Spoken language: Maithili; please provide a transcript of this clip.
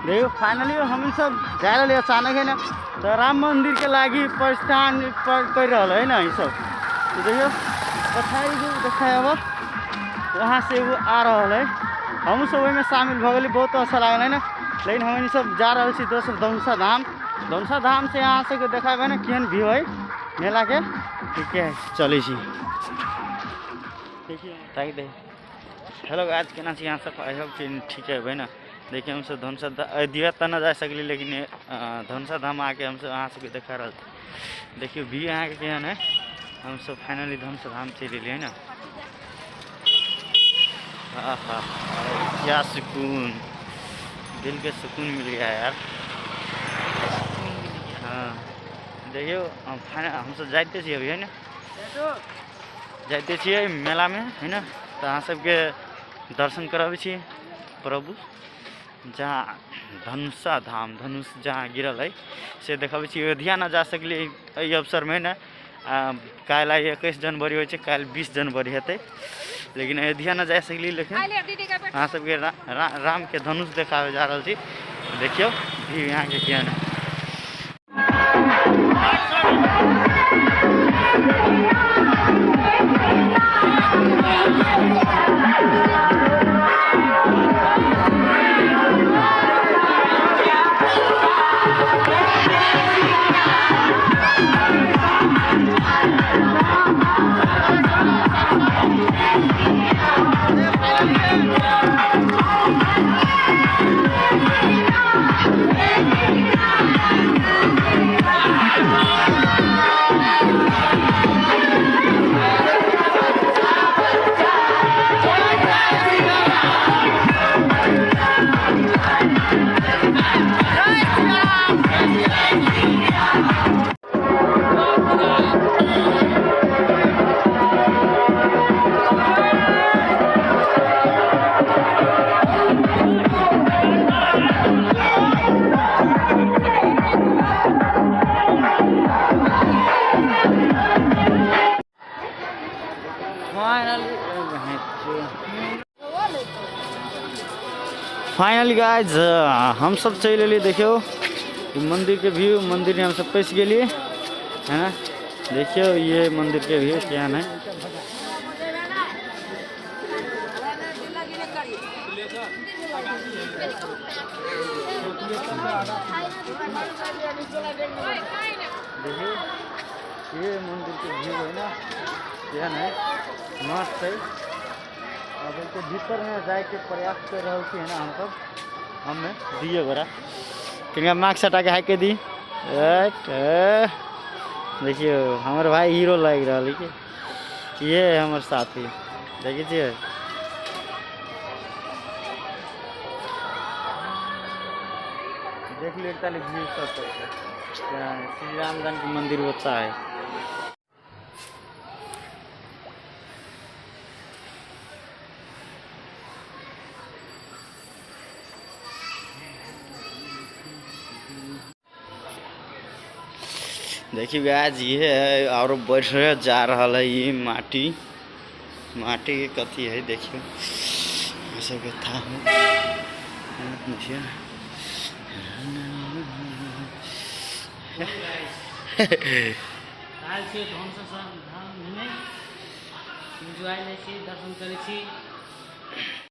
देखियो फाइनली हम सब जा रहलियै अचानक है ना, तऽ राम मंदिर के लागी प्रस्थान कर रहल है ना ई सब। तो देखियो पछाड़ी जो देखाय अब वहाँ से एगो आ रहल है, हमहूँ सब ओहिमे शामिल भऽ गेली, बहुत अच्छा लागल है ना। लेकिन हम सब जा रहल छी दोसर धनुषा धाम, धनुषा धाम से अहाँ सबके देखाबै ने केहन व्यू है मेला के। ठीक है चलै छी। देखिए ताकि दे। हेलो आज केना छी अहाँ सब, I hope कि ठीक है ना। देखिए हमसब धनुषा अयोध्या तऽ नहि जा सकली, लेकिन धनुषा धाम आके हमसब अहाँ सबके देखा रहल छी। देखियौ व्यू अहाँके केहन है। हमसब फाइनली धनुषा धाम चलि एलियै ना। आहा क्या सुकून, दिल के सुकून मिल गया यार। हाँ देखियौ फाइनल हमसब जाइते छियै अभी है ना, जाइते छियै मेलामे है ना। तऽ अहाँ सबके दर्शन कराबै छी प्रभु जहाँ धनुषा धाम, धनुष जहाँ गिरल है से देखाबै छी। अयोध्या न जा सकली एहि अवसरमे ने, काल्हि आइ 21 जनवरी होइ छै, काल्हि 20 जनवरी हेतै, लेकिन अयोध्या न जा सकली। लेकिन अहाँ सबके रामके धनुष देखाबै जा रहल छी। देखियौ भीड़ यहाँके केहन है। फाइनली गाइज हम सब चलि एलियै। देखियौ ई मंदिर के व्यू, मंदिर में हम सब पैस गेलियै है ना। देखियौ ये मंदिर के व्यू केहन है। देखियौ ये मंदिर के व्यू है ना केहन है, मस्त है। अब के भीतर में जाए के प्रयास कर रहल छी है ना हम सब। हमें दिए गोरा कनिका मास्क हटा के हाके दी। देखियो हमर भाई हीरो लागि रहल है कि ये है हमर साथी, देखै छियै। देख लियो एकटा व्यू सब श्री राम जानकी मंदिर बच्चा है। देखिए गाइस ये है और बढ़ जा रहा है ये माटी, माटी के कथी है देखियो सबके था आयल छी धनुषा धाम घुमै, एन्जॉय लै छी, दर्शन करै छी।